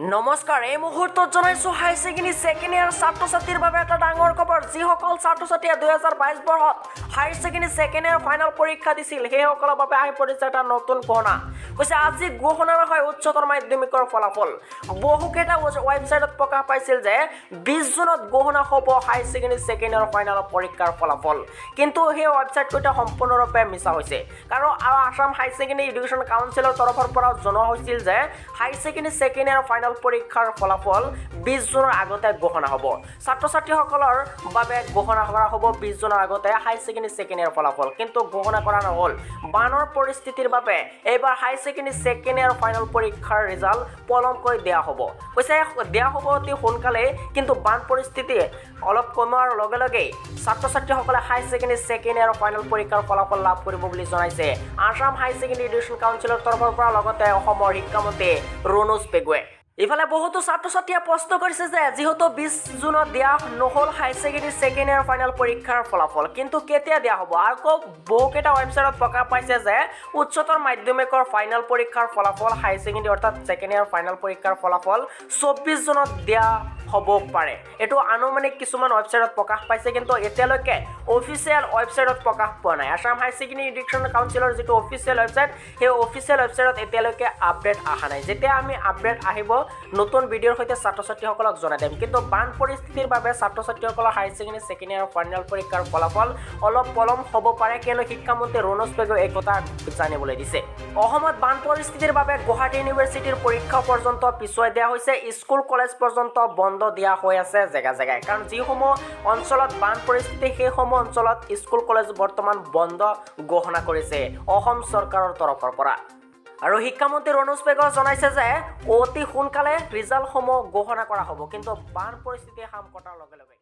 নমস্কাৰ, এই মুহূৰ্তত জনাইছো হাই ছেকেণ্ডেৰী ছেকেণ্ড ইয়াৰ ছাত্ৰ ছাত্ৰীৰ বাবে এটা ডাঙৰ খবৰ। যিসকল ছাত্ৰ ছাত্ৰীয়ে 2022 বৰ্ষত higher secondary second year final পৰীক্ষা দিছিল, সেইসকলৰ বাবে আহি পৰিছে এটা নতুন ঘোষণা। কৈছে, আজি ঘোষণা নহয় উচ্চতৰ মাধ্যমিকৰ ফলাফল। বহুকেইটা ৱেবছাইটত প্ৰকাশ পাইছিল যে 20 জুনত ঘোষণা হ'ব হাই ছেকেণ্ডেৰী ছেকেণ্ড ইয়াৰ ফাইনেল পৰীক্ষাৰ ফলাফল। কিন্তু সেই ৱেবছাইটকেইটা সম্পূৰ্ণৰূপে মিছা হৈছে। কাৰণ আৰু আছাম হাই ছেকেণ্ডেৰী এডুকেশ্যন কাউন্সিলৰ তৰফৰ পৰা জনোৱা হৈছিল যে higher secondary second year final পৰীক্ষাৰ ফলাফল 20 জুনৰ আগতে ঘোষণা হ'ব। ছাত্ৰ ছাত্ৰীসকলৰ বাবে ঘোষণা কৰা হ'ব 20 জুনৰ আগতে হাই ছেকেণ্ডেৰী ছেকেণ্ড ইয়াৰ ফলাফল। কিন্তু ঘোষণা কৰা নহ'ল। বানৰ পৰিস্থিতিৰ বাবে এইবাৰ higher secondary second year final পৰীক্ষাৰ ৰিজাল্ট পলমকৈ দিয়া হ'ব। কৈছে, দিয়া হ'ব অতি সোনকালেই, কিন্তু বান পৰিস্থিতি অলপ কমোৱাৰ লগে লগেই ছাত্ৰ ছাত্ৰীসকলে higher secondary second year final পৰীক্ষাৰ ফলাফল লাভ কৰিব বুলি জনাইছে আছাম হাই ছেকেণ্ডেৰী এডুকেশ্যন কাউন্সিলৰ তৰফৰ পৰা, লগতে অসমৰ শিক্ষামন্ত্ৰী ৰণোজ পেগুৱে। ইফালে বহুতো ছাত্ৰ ছাত্ৰীয়ে প্ৰশ্ন কৰিছে যে যিহেতু 20 জুনত দিয়া নহ'ল higher secondary second year final পৰীক্ষাৰ ফলাফল, কিন্তু কেতিয়া দিয়া হ'ব? আকৌ বহুকেইটা ৱেবছাইটত প্ৰকাশ পাইছে যে উচ্চতৰ মাধ্যমিকৰ ফাইনেল পৰীক্ষাৰ ফলাফল, হায়াৰ ছেকেণ্ডেৰী অৰ্থাৎ ছেকেণ্ড ইয়াৰ ফাইনেল পৰীক্ষাৰ ফলাফল 24 জুনত দিয়া হ'ব পাৰে। এইটো আনুমানিক কিছুমান ৱেবছাইটত প্ৰকাশ পাইছে, কিন্তু এতিয়ালৈকে অফিচিয়েল ৱেবছাইটত প্ৰকাশ পোৱা নাই। আছাম হায়াৰ ছেকেণ্ডেৰী এডুকেশ্যন কাউন্সিলৰ যিটো অফিচিয়েল ৱেবছাইট, সেই অফিচিয়েল ৱেবছাইটত এতিয়ালৈকে আপডেট অহা নাই। যেতিয়া আমি আপডেট আহিব, নতুন ভিডিঅ'ৰ সৈতে ছাত্ৰ ছাত্ৰীসকলক জনাই দিম। কিন্তু বান পৰিস্থিতিৰ বাবে ছাত্ৰ ছাত্ৰীসকলৰ higher secondary second year final পৰীক্ষাৰ ফলাফল অলপ পলম হ'ব পাৰে, কিয়নো শিক্ষামন্ত্ৰী ৰণোজ পেগুৱে এই কথা জানিবলৈ দিছে। অসমত বান পৰিস্থিতিৰ বাবে গুৱাহাটী ইউনিভাৰ্চিটিৰ পৰীক্ষা পৰ্যন্ত পিছুৱাই দিয়া হৈছে। স্কুল কলেজ পৰ্যন্ত বন্ধ দিয়া হৈ আছে জেগা জেগাই। কাৰণ যিসমূহ অঞ্চলত বান পৰিস্থিতি, সেইসমূহ অঞ্চলত স্কুল কলেজ বৰ্তমান বন্ধ ঘোষণা কৰিছে অসম চৰকাৰৰ তৰফৰ পৰা। আৰু শিক্ষামন্ত্ৰী ৰণোজ পেগুৱে জনাইছে যে অতি সোনকালে ৰিজাল্টসমূহ ঘোষণা কৰা হ'ব, কিন্তু বান পৰিস্থিতি শাম কটাৰ লগে লগে।